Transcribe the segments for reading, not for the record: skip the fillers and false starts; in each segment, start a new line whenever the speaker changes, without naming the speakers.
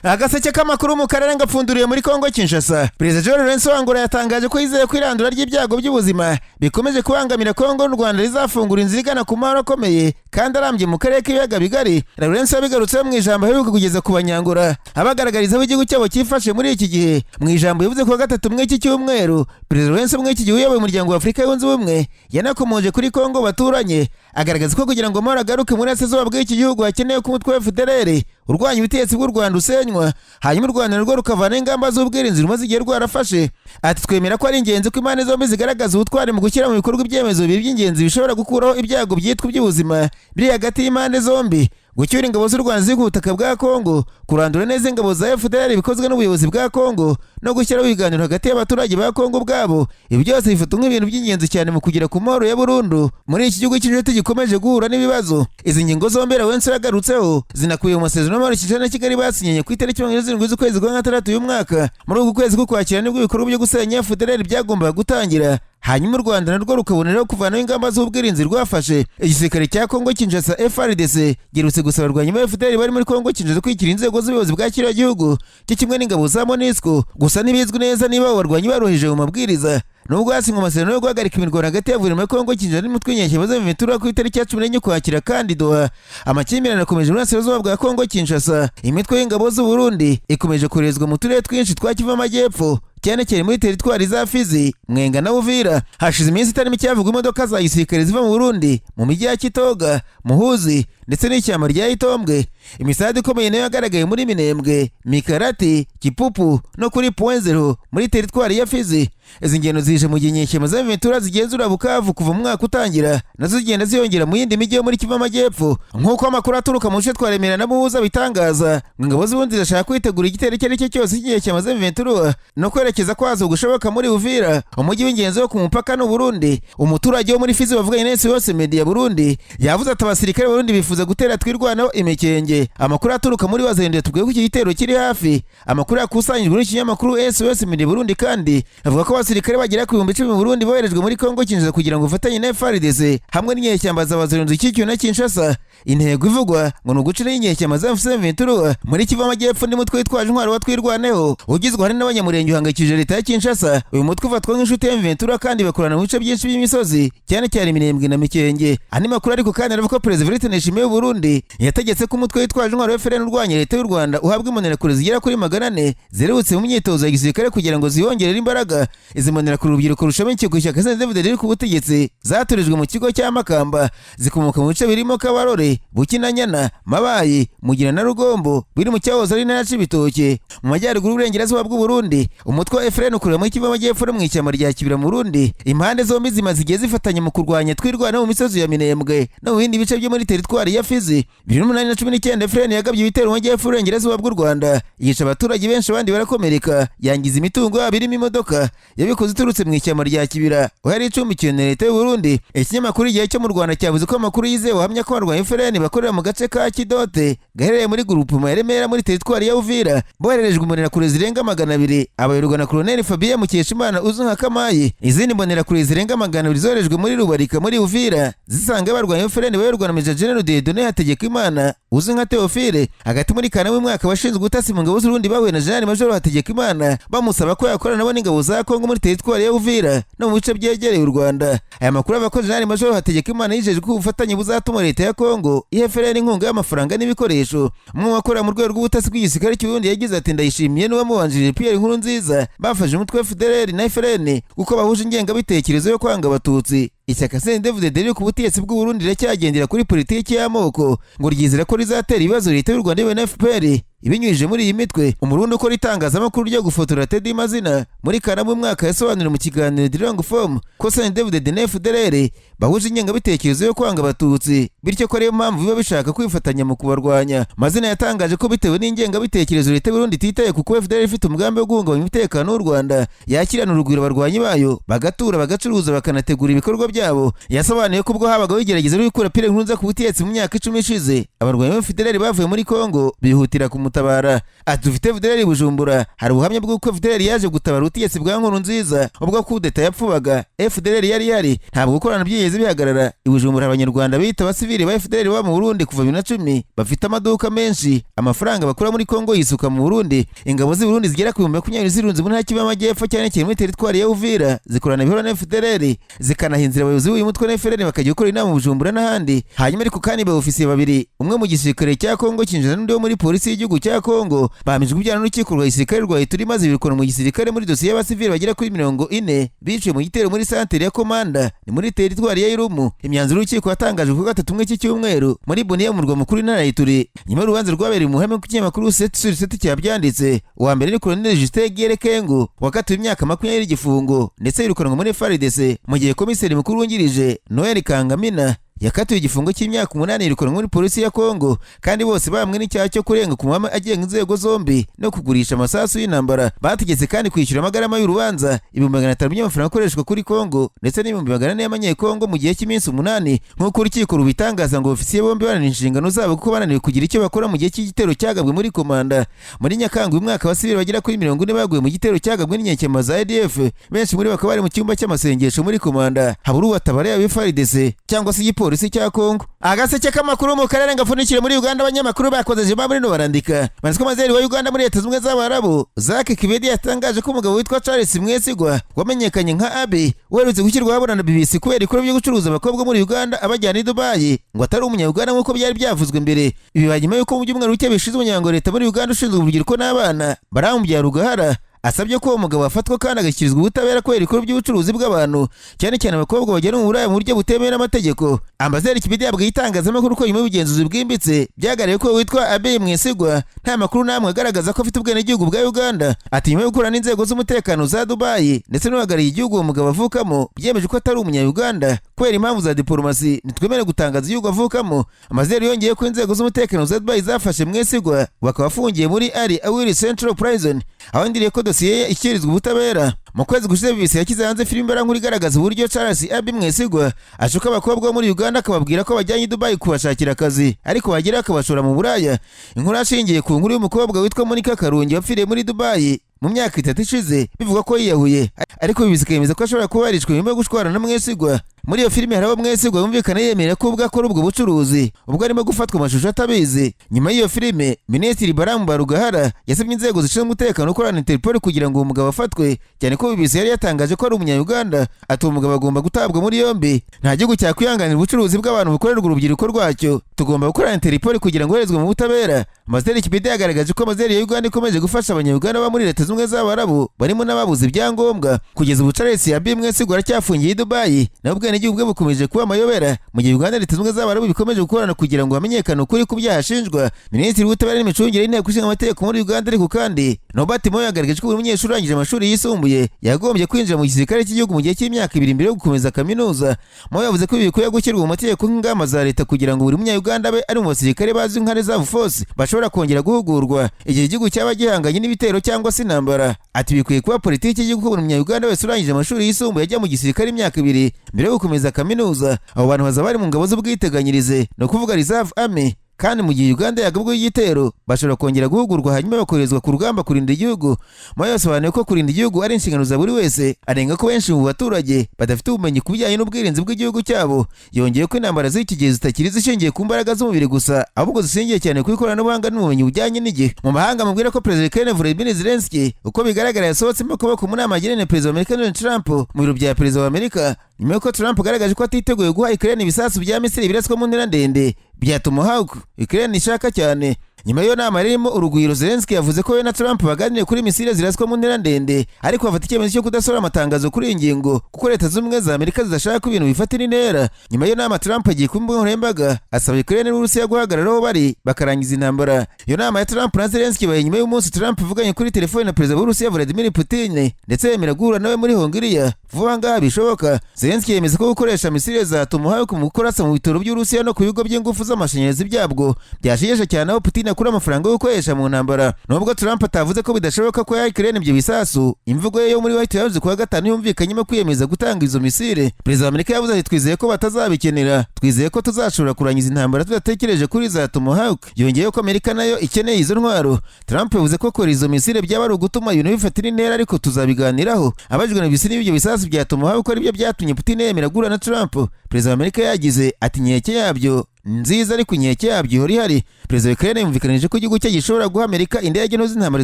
Agaseke k'amakuru mu karere ngapfunduriye muri Kongo Kinshasa. Perezida João Lourenço wa Angola yatangaje ko yizeye ko irandura ry'ibyago by'ubuzima bikomeje kubangamira Kongo n'u Rwanda rizafungura inzira igana ku mahoro akomeye kandi arambye mu karere k'ibiyaga bigari. Lourenço yabigarutseho mu ijambo aheruka kugeza ku Banyangora, abagaragariza aho igihugu cyabo cyifashe muri iki gihe. Mu ijambo yavuze ku wa gatatu muri iki cyumweru, Perezida Lourenço, muri iki gihe uyoboye Umuryango wa Afurika Yunze Ubumwe, yanakomoje kuri Kongo baturanye, agaragaza ko kugira ngo amahoro agaruke muri burasirazuba bw'iki gihugu hakenewe ko umutwe wa FDLR urwanya ubutegetsi bw'u Rwanda usenywa, hanyuma u Rwanda narwo rukavana ingamba z'ubwirinzi rumaze igihe rwarafashe. Ati: "Twemera ko ari ingenzi ko impande zombi zigaragaza ubutwari mu gushyira mu bikorwa ibyemezo bibiri by'ingenzi bishobora gukuraho ibyago byitwa iby'ubuzima biri hagati y'impande zombi: gucyura ingabo z'u Rwanda ziri ku butaka bwa Kongo, kurandura neza ingabo za FDLR bikozwe n'ubuyobozi bwa Kongo, no gushyiraho ibiganiro hagati y'abaturage ba Kongo ubwabo. Ibi byose bifatwa nk'ibintu by'ingenzi cyane mu kugera ku mahoro ya burundu muri iki gihugu cy'inshuti gikomeje guhura n'ibibazo." Izi ngingo zombi Lourenço yagarutseho zinakubiye mu masezerano y'amahoro Kinshasa na Kigali basinyanye ku itariki 27 z'ukwezi kwa gatandatu uyu mwaka. Muri uku kwezi k'Ukwakira nibwo ibikorwa byo gusenya FDLR byagombaga gutangira, hanyuma u Rwanda narwo rukaboneraho kuvanaho ingamba z'ubwirinzi rwafashe. Igisirikare cya Kongo Kinshasa, FARDC, giherutse gusaba abarwanyi ba FDLR bari muri Kongo Kinshasa kwikira inzego z'ubuyobozi bwa kiriya gihugu, cyo kimwe n'ingabo za MONUSCO. Gusa ntibizwi neza niba abo barwanyi baruhije mu mabwiriza. Nubwo hasinywe amasezerano yo guhagarika imirwano hagati ya guverinoma ya Kongo Kinshasa n'umutwe w'inyeshyamba za M23 ku itariki ya 14 Ukwakira kandi Doha, amakimbirane akomeje mu burasirazuba bwa Kongo Kinshasa. Imitwe y'ingabo z'u Burundi ikomeje koherezwa mu turere twinshi twa Kivu Amajyepfo, cyane cyane muri teritwari za Fizi, Mwenga na Uvira. Hashize iminsi itari mike havugwa imodoka za gisirikare ziva mu Burundi mu mijyi ya Kitoga, Muhuzi ndetse n'ishyamba rya Itombwe. Imisada ikomeye nayo yagaragaye muri Minembwe, Mikarati, Kipupu no kuri Point Zero muri teritwari ya Fizi. Izi ngendo zije mu gihe inyeshyamba za M23 zigenzura Bukavu kuva mu mwaka utangira, nazo zigenda ziyongera mu yindi mijyi yo muri Kivu Amajyepfo. Nk'uko amakuru aturuka mu duce twa Remera na Muhuza bitangaza, ngo ingabo z'Uburundi zirashaka kwitegura igitero icyo ari cyo cyose cy'inyeshyamba za M23 no kwerekeza kwazo gushoboka muri Uvira, umujyi w'ingenzi wo ku mupaka n'u Burundi. Umuturage wo muri Fizi wavuganye na SOS Media Burundi yavuze ati: "Abasirikare b'Abarundi bifuza gutera Twirwanaho imikenge. Amakuru aturuka muri Wazalendo tubwiye ko iki gitero kiri hafi." Amakuru yakusanyijwe n'ikinyamakuru SOS Media Burundi kandi avuga ko abasirikare bagera ku 10,000 mu Burundi boherejwe muri Kongo Kinshasa kugira ngo bafatanye na FARDC hamwe n'inyeshyamba za Wazalendo ikikiwe na Kinshasa. Intego ivugwa ngo ni uguciraho inyeshyamba za M23 muri Kivu Amajyepfo. Undi mutwe witwaje intwaro wa Twirwaneho ugizwe hari n'Abanyamurenge uhangayikishije leta ya Kinshasa. Uyu mutwe ufatwa nk'inshuti ya M23 kandi bakorana mu bice byinshi by'imisozi, cyane cyane Minembwe na Mikenge. Andi makuru ariko kandi aravuga ko Perezida Evariste Ndayishimiye w'u Burundi yategetse ko umutwe witwaje intwaro wa FLN urwanya leta y'u Rwanda uhabwa imbonerakure zigera kuri 400 zerutse mu myitozo ya gisirikare kugira ngo ziyongerere imbaraga. Izi mbonerakure, urubyiruko rushamikiye ku ishyaka CNDD-FDD riri ku butegetsi, zaturijwe mu kigo cya Makamba, zikomoka mu bice birimo Kabarore, Bukinanyana, Mabayi, Mugina na Rugombo biri mu cyahoze ari intara ya Cibitoke mu majyaruguru y'uburengerazuba bw'u Burundi. Umutwe wa FLN ukorera muri Kivu Amajyepfo no mu ishyamba rya Kibira mu Burundi. Impande zombi zimaze igihe zifatanya mu kurwanya Twirwaneho mu misozi ya Minembwe no mu bindi bice byo muri teritwari ya Fizi. 2008 na 19, FLN yagabye ibitero mu majyepfo y'uburengerazuba bw'u Rwanda, yica abaturage benshi, abandi barakomereka, yangiza imitungo yabo irimo imodoka. Yabikoze iturutse mu ishyamba rya Kibira aho yari icumbikiwe na leta y'u Burundi. Ikinyamakuru Igihe cyo mu Rwanda cyavuze ko amakuru yizewe ahamya ko abarwanyi FLN bakorera mu gace ka Kidote gaherereye muri groupement ya Remera muri teritwari ya Uvira bohererejwe imbonerakure zirenga 200, abayoborwa na Colonel Fabien Mukeshimana uzwi nka Kamayi. Izindi mbonerakure zirenga 200 zoherejwe muri Rubarika muri Uvira zisanga abarwanyi FLN bayoborwa na Major General Dieudonné Hategekimana uzwi nka Theophile. Hagati muri Kanama w'umwaka, abashinzwe ubutasi mu ngabo z'Uburundi bahuye na General Major Hategekimana bamusaba ko yakorana nabo n'ingabo za Kongo muri teritwari ya Uvira no mu bice byegereye u Rwanda. Aya makuru avuga ko General Major Hategekimana yijeje ko ubufatanye buzatuma leta ya Kongo iha FLN inkunga y'amafaranga n'ibikoresho. Umwe mu bakora mu rwego rw'ubutasi bw'igisirikare cy'u Burundi yagize ati: "Ndayishimiye n'uwamubanjirije Pierre Nkurunziza bafashe umutwe wa FDLR na FLN kuko bahuje ingengabitekerezo yo kwanga Abatutsi." Ishyaka CNDD-FDD riri ku butegetsi bw'u Burundi riracyagendera kuri politiki y'amoko, ngo ryizera ko rizatera ibibazo leta y'u Rwanda yewe na FPR ibinyujije muri iyi mitwe. Umurundi ukora itangazamakuru ryo gufotora, Teddy Mazina, muri Kanama umwaka yasobanuriye mu kiganiro The Long Form ko CNDD-FDD na FDLR bahuje ingengabitekerezo yo kwanga Abatutsi, bityo ko ariyo mpamvu biba bishaka kwifatanya mu kubarwanya. Mazina yatangaje ko bitewe n'ingengabitekerezo, leta y'u Burundi ititaye ku kuba FDLR ifite umugambi wo guhungabanya umutekano w'u Rwanda, yakirana urugwiro abarwanyi bayo, bagatura, bagacuruza, bakanategura ibikorwa byabo. Yasobanuye ko ubwo habagaho igerageza ryo gukura Pierre Nkurunziza ku butegetsi mu myaka 10 ishize, abarwanyi ba FDLR bavuye muri Kongo bihutira kumutabara. gutabara. Ati dufite FDLR i Bujumbura, hari ubuhamya bw'uko FDLR yaje gutabara ubutegetsi bwa Nkurunziza ubwo kudeta yapfubaga. FDLR yari yari ntabwo gukorana byigeze bihagarara. I Bujumbura Abanyarwanda bita abasivili ba FDLR baba mu Burundi kuva 2010, bafite amaduka menshi, amafaranga bakura muri Kongo yisuka mu Burundi. Ingabo z'i Burundi zigera ku 20,000 zirunze mu ntara Kivu y'Amajyepfo, cyane cyane muri teritwari ya Uvira, zikorana ibihoro na FDLR, zikanahinzira abayobozi b'uyu mutwe na FDLR bakajya gukora inama mu Bujumbura n'ahandi. Hanyuma ariko kandi ba ofisiye babiri, umwe mu gisirikare cya Kongo Kinshasa n'undi wo muri polisi y'igihugu cya Kongo, bahamijwe ibyaha n'urukiko rwa gisirikare rwa Ituri, maze birukana mu gisirikare muri dosiye y'abasivili bagera kuri 40 biciwe mu gitero muri santere ya Komanda, ni muri teritwari ya Irumu. Imyanzuro y'urukiko yatangajwe ku gatatu umwe cy'icyumweru muri Bunia, mu murwa mukuru w'intara ya Ituri, nyuma y'urubanza rwabereye mu ruhame ku kinyamakuru 7 sur 7 cyabyanditse. Uwa mbere ni Colonel Justin Giere Kengo wakatiwe imyaka 20 y'igifungo ndetse yirukanwa muri FARDC, mu gihe komiseri mukuru wungirije Noel Kangamina yakatiwe igifungo cy'imyaka 8 yirukanwa muri polisi ya Kongo, kandi bose bahamwe n'icyaha cyo kurenga ku mahame agenga inzego zombi no kugurisha amasasu y'intambara. Bategetse kandi kwishyura amagarama y'urubanza 500,000 by'amafaranga akoreshwa kuri Kongo ndetse n'400,000 y'amanyekongo mu gihe cy'iminsi 8, nk'uko urukiko rubitangaza. Ngo ofisiye bombi bananiwe inshingano zabo kuko bananiwe kugira icyo bakora mu gihe cy'igitero cyagabwe muri Komanda muri Nyakanga uyu mwaka. Abasivili bagera kuri 40 baguye mu gitero cyagabwe n'inyeshyamba za ADF, benshi muri bo bakaba bari mu cyumba cy'amasengesho muri Komanda, habura ubatabara, yaba FARDC cyangwa se igipolisi cya Kongo. Agaseke k'amakuru mu karere ngapfundikire muri Uganda. Abanyamakuru bakoze jima muri no barandika banditswe. Amazeri wa Uganda muri Leta Zunze z'Abarabu, Zaki Kibedi, yatangaje ko umugabo witwa Charles Mwesigwa wamenyekanye nka Abi, uherutse gushyirwa ahabona na BBC kubera ibikorwa byo gucuruza abakobwa muri Uganda abajyana i Dubai, ngo atari umunya-Uganda nk'uko byari byavuzwe mbere. Ibi bibaye nyuma y'uko mu byumweru bike bishize umunyamabanga wa leta muri Uganda ushinzwe urubyiruko n'abana, Balaam Barugahara, asabye ko uwo mugabo afatwa kandi agashyikirizwa ubutabera kubera ibikorwa by'ubucuruzi bw'abantu, cyane cyane abakobwa bagera mu Buraya mu buryo butemewe n'amategeko. Ambasaderi Kibidi yabwiye itangazamakuru ko nyuma y'ubugenzuzi bwimbitse byagaragaye ko witwa Abiy Mwesigwa nta makuru n'amwe agaragaza ko afite ubwenegihugu bwa Uganda. Ati nyuma yo gukorana n'inzego z'umutekano za Dubai ndetse n'uhagarariye igihugu uwo mugabo avukamo, byemeje ko atari umunya-Uganda. Kubera impamvu za diplomasi ntitwemerewe gutangaza igihugu avukamo. Amazeri yongeye ko inzego z'umutekano za Dubai zafashe Mwesigwa, bakaba afungiye muri Al Awir Central Prison, aho ndiriye ko dosiye ye ishyikirizwa ubutabera. Mu kwezi gushize BBC yashyize hanze filime mbarankuru igaragaza uburyo Charles Abi Mwesigwa ashuka abakobwa bo muri Uganda, akababwira ko bajyanye i Dubai kubashakira akazi, ariko bagera akabashora mu buraya. Inkuru ashingiye ku nkuru y'umukobwa witwa Monica Karungi wapfiriye muri Dubai mu myaka 3 ishize, bivuga ko yiyahuye, ariko BBC ikemeza ko ashobora kuba yarishwe nyuma yo gushwana na Mwesigwa. Muri iyo filime hari abo Mwesigwa yumvikana yemera ko ubwo akora ubwo bucuruzi ubwo arimo gufatwa amashusho atabizi. Nyuma y'iyo filime, Minisitiri Balaam Barugahara yasabye inzego zishinzwe umutekano gukorana na Interpol kugira ngo uwo mugabo afatwe, cyane ko BBC yari yatangaje ko ari umunya-Uganda. Ati uwo mugabo agomba gutabwa muri yombi, nta gihugu cyakwihanganira ubucuruzi bw'abantu bukorerwa urubyiruko rwacyo. Tugomba gukorana na Interpol kugira ngo yoherezwe mu butabera. Ambasaderi Kibidi yagaragaje ko ambasaderi ya Uganda ikomeje gufasha Abanya-Uganda baba muri Leta Zunze Ubumwe z'Abarabu, barimo n'ababuze ibyangombwa. Kugeza ubu Charles Abi Mwesigwa aracyafungiye i Dubai, naho ubwenegihugu bwe bukomeje kuba amayobera, mu gihe Uganda, Leta Zunze Ubumwe z'Abarabu bikomeje gukorana kugira ngo hamenyekane ukuri ku byaha ashinjwa. Minisitiri w'Ubutabera n'Imicungire y'Inteko Ishinga Amategeko muri Uganda ariko kandi, Norbert Mao, yagaragaje ko buri munyeshuri urangije amashuri yisumbuye yagombye kwinjira mu gisirikare cy'igihugu mu gihe cy'imyaka 2 mbere yo gukomeza kaminuza. Mao yavuze ko ibi bikwiye gushyirwa mu mategeko nk'ingamba za leta kugira ngo buri munya-Uganda abe ari mu basirikare bazwi nka reserve force, bashobora kongera guhugurwa igihe igihugu cyaba gihanganye n'ibitero cyangwa se intambara. Ati bikwiye kuba politiki y'igihugu ko buri munya-Uganda wese urangije amashuri yisumbuye ajya mu gisirikare imyaka 2 mbere yo gukomeza kaminuza. Abo bantu bazaba bari mu ngabo z'ubwiteganyirize, ni ukuvuga reserve army, kandi mu gihe Uganda yagabweho igitero bashobora kongera guhugurwa hanyuma bakoherezwa ku rugamba kurinda igihugu. Mao yasobanuye ko kurinda igihugu ari inshingano za buri wese, anenga ko benshi mu baturage badafite ubumenyi ku bijyanye n'ubwirinzi bw'igihugu cyabo. Yongeye ko intambara z'iki gihe zitakiri zishingiye ku mbaraga z'umubiri gusa, ahubwo zishingiye cyane ku ikoranabuhanga n'ubumenyi bujyanye n'igihe. Mu mahanga, mubwira ko Perezida Ukraine Volodymyr Zelensky uko bigaragara yasohotsemo akaboko mu nama yagiranye na Perezida wa Amerika Donald Trump mu biro bya Perezida wa Amerika, nyuma y'uko Trump agaragaje ko atiteguye guha Ukraine ibisasu bya misile biraswa mu ntera ndende bya Tomahawk Ukraine ishaka cyane. Nyuma y'iyo nama irimo urugwiro, Zelensky yavuze ko we na Trump baganiriye kuri misile ziraswa mu ntera ndende, ariko bafata icyemezo cyo kudasohora amatangazo kuri iyi ngingo kuko Leta Zunze Ubumwe za Amerika zidashaka ko ibintu bifatira intera. Nyuma y'iyo nama, Trump agiye ku mbuga nkoranyambaga asaba Ukraine n'Uburusiya guhagarara aho bari bakarangiza intambara. Iyo nama ya Trump na Zelensky ibaye nyuma y'umunsi Trump avuganye kuri telefone na Perezida w'Uburusiya Vladimir Putin, ndetse yemera guhura nawe muri Hongiriya. Vuba ngaha bishoboka. Zelensky yemeza ko gukoresha misile za Tomahawk mu kurasa mu bitaro by'Uburusiya no ku bigo by'ingufu z'amashanyarazi byabwo byashegeshe cyane aho Putin akura amafaranga yo gukoresha mu ntambara. Nubwo Trump atavuze ko bidashoboka ko yaha Ukraine ibyo bisasu, imvugo ye yo muri White House kuwa gatanu yumvikanyemo kwiyemeza gutanga izo misile. Perezida wa Amerika yavuze ati: "Twizeye ko batazabikenera, twizeye ko tuzashobora kurangiza intambara tudatekereje kuri za Tomahawk." Yongeyeho ko Amerika nayo ikeneye izo ntwaro. Trump yavuze ko kora izo misile byaba ari ugutuma ibintu bifatira intera, ariko tuzabiganiraho. Abajijwe na bisi n'ibyo bisasu bya Tomahawk aribyo byatumye Putin yemera guhura na Trump, perezida wa Amerika yagize ati: "Inkeke yabyo nziza, ariko inkeke yabyo ihora ihari." Perezida wa Ukraine yumvikanije ko igihugu cye gishobora guha Amerika indege nto z'intambara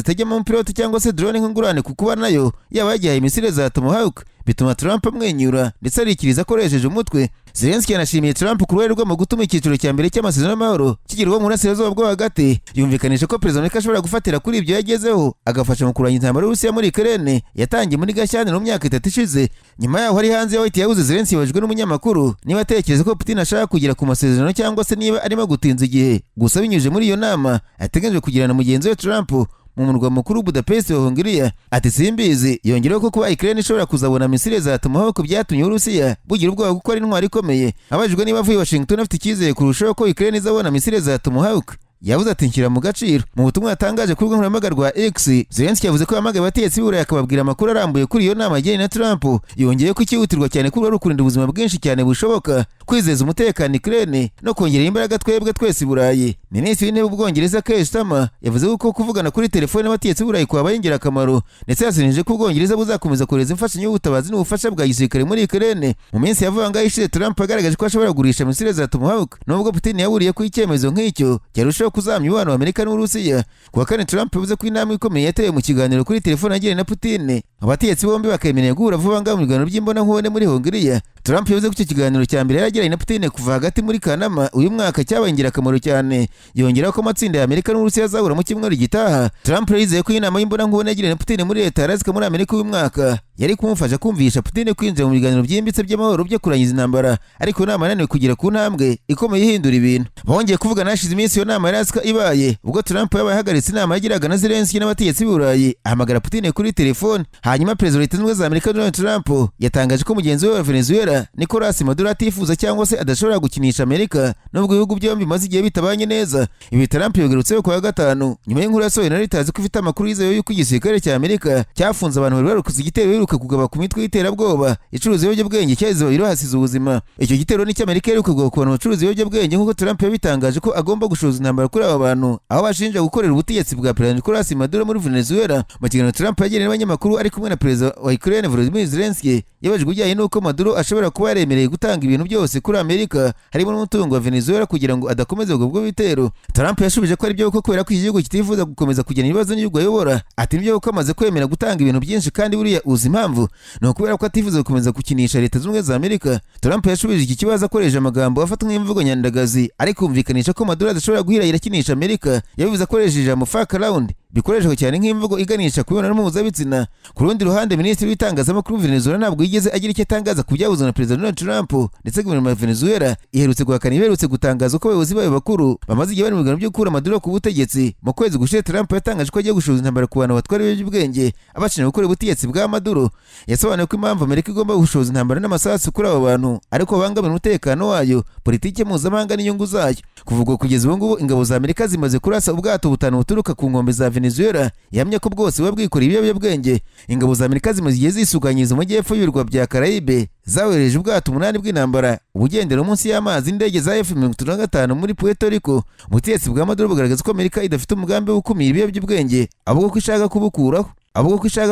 zitajyamo umupilote cyangwa se drone nk'ingurane ku kuba nayo yaba yagihaye misile za Tomahawk, bituma Trump amwenyura ndetse arikiriza akoresheje umutwe. Zelensky yanashimiye Trump ku ruhare rwe mu gutuma icyiciro cya mbere cy'amasezerano y'amahoro kigerwaho mu burasirazuba bwo hagati. Yumvikanisha ko perezida wa Amerika ashobora gufatira kuri ibyo yagezeho agafasha mu kurwanya intambara y'Uburusiya muri Ukraine yatangiye muri Gashyantare mu myaka 3 ishize. Nyuma yaho ari hanze ya White House, Zelensky yabajijwe n'umunyamakuru niba atekereza ko Putin ashaka kugera ku masezerano cyangwa se niba arimo gutinza igihe gusa binyujije muri iyo nama ateganyijwe kugirana na mugenzi we Trump mu murwa mukuru Budapest wa Hongiriya. Ati: "Simbizi." Yongeraho ko kuba Ukraine ishobora kuzabona misile za Tomahawk byatumye Uburusiya bugira ubwoba kuko ari intwaro ikomeye. Abajijwe niba avuye Washington afite icyizere kurushaho ko Ukraine izabona misile za Tomahawk, yavuze ati: "Nshyira mu gaciro." Mu butumwa yatangaje ku rubuga nkoranyambaga rwa X, Zelensky yavuze ko yahamagaye abategetsi b'i Burayi akababwira amakuru arambuye kuri iyo nama yagiranye na Trump. Yongeye ko ikihutirwa cyane kuri ari ukurinda ubuzima bwinshi cyane bushoboka, kwizeza umutekano Ukraine no kongerera imbaraga twebwe twese i Burayi. Minisitiri w'Intebe w'Ubwongereza Keir Starmer yavuze ko kuvugana kuri telefone n'abategetsi b'i Burayi kwabaye ingirakamaro, ndetse yasezeranije ko Ubwongereza buzakomeza kohereza imfashanyo y'ubutabazi n'ubufasha bwa gisirikare muri Ukraine. Mu minsi ya vuba ngaho ishize, Trump yagaragaje ko ashobora kugurisha misile za Tomahawk, nubwo Putin yaburiye ko icyemezo nk'icyo cyarushaho kuzamya umubano wa Amerika n'Uburusiya. Ku wa kane, Trump yavuze ko intambwe ikomeye yatewe mu kiganiro kuri telefone yagiranye na Putin, abategetsi bombi bakemeranya guhura vuba ngaho mu biganiro by'imbonankubone muri Hongiriya. Trump yavuze ko icyo kiganiro cya mbere yaragiranye na Putin kuva hagati muri Kanama uyu mwaka cyabaye ingirakamaro cyane. Yongeraho ko amatsinda ya Amerika n'Uburusiya azahura mu cyumweru gitaha. Trump yizeye ko inama y'imbonankubone yagiranye na Putin muri leta ya Alaska muri Amerika uyu mwaka yari kumufasha kumvisha Putin kwinjira mu biganiro byimbitse by'amahoro byo kurangiza intambara, ariko inama yananiwe kugera ku ntambwe ikomeye ihindura ibintu. Bongeye kuvugana hashize iminsi iyo nama ya Alaska ibaye, ubwo Trump yabaye ahagaritse inama yagiraga na Zelensky n'abategetsi b'i Burayi, ahamagara Putin kuri telefone. Hanyuma perezida wa Leta Zunze Ubumwe za Amerika Donald Trump yatangaje ko mugenzi we wa Venezuela Nicolas Maduro atifuza cyangwa se adashobora gukinisha Amerika, nubwo ibihugu byombi bimaze igihe bitabanye neza. Ibi Trump yabigarutseho kuwa gatanu nyuma y'inkuru yasohowe na Reuters ko ifite amakuru yizewe y'uko igisirikare cya Amerika cyafunze abantu bari barukoze igitero biruka kugaba ku mitwe y'iterabwoba icuruza ibiyobyabwenge, cyaheze babiri bahasize ubuzima. Icyo gitero ni Amerika iheruka kugaba ku bantu bacuruza ibiyobyabwenge, nk'uko Trump yabitangaje ko agomba gushoza intambara kuri aba bantu aho bashinja gukorera ubutegetsi bwa Perezida Nicolas Maduro muri Venezuela. Mu kiganiro Trump yagiranye n'abanyamakuru ari kumwe na Perezida wa Ukraine Volodymyr Zelensky, yabajijwe ibijyanye n'uko Maduro ashobora kuba yaremereye gutanga ibintu byose kuri Amerika harimo n'umutungo wa Venezuela kugira ngo adakomeza ubwo bitero. Trump yashubije ko ari byo koko, kubera ko iki gihugu kitifuza gukomeza kugirana ibibazo n'igihugu ayobora. Ati: "Nibyo kuko amaze kwemera gutanga ibintu byinshi, kandi buriya uzi impamvu? Ni ukubera ko atifuza gukomeza gukinisha Leta Zunze Ubumwe za Amerika." Trump yashubije iki kibazo akoresheje amagambo afatwa nk'imvugo nyandagazi, ariko kumvikanisha ko Maduro adashobora guhirahira akinisha Amerika. Yabivuze akoresheje ijambo "fuck around", bikoreshwa cyane nk'imvugo iganisha ku mibonano mpuzabitsina. Ku rundi ruhande, minisitiri w'itangazamakuru Venezuela ntabwo yigeze agira icyo atangaza ku byavuzwe na Perezida Donald Trump, ndetse guverinoma ya Venezuela iherutse guhakana iherutse gutangaza ko abayobozi bayo bakuru bamaze igihe bari mu biganiro byo gukura Maduro ku butegetsi. Mu kwezi gushize, Trump yatangaje ko agiye gushoza intambara ku bantu batwara ibiyobyabwenge abashinja gukora ubutegetsi bwa Maduro. Yasobanuye ko impamvu Amerika igomba gushoza intambara n'amasasu kuri abo bantu ariko bangamira umutekano wayo, politiki mpuzamahanga n'inyungu zayo. Kuva ubwo kugeza ubu ngubu, ingabo za Amerika zimaze kurasa ubwato butanu buturuka ku nkombe za Venezuela ihamya ko bwose buba bwikoreye ibiyobyabwenge. Ingabo za Amerika zimaze igihe zisuganyiriza mu majyepfo y'ibirwa bya Karayibe, zawohereje ubwato umunani bw'intambara, ubugendera munsi y'amazi, indege za F-35 muri Puerto Rico. Ubutegetsi bwa Maduro bugaragaza ko Amerika idafite umugambi wo gukumira ibiyobyabwenge, ahubwo ko ishaka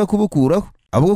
kubukuraho.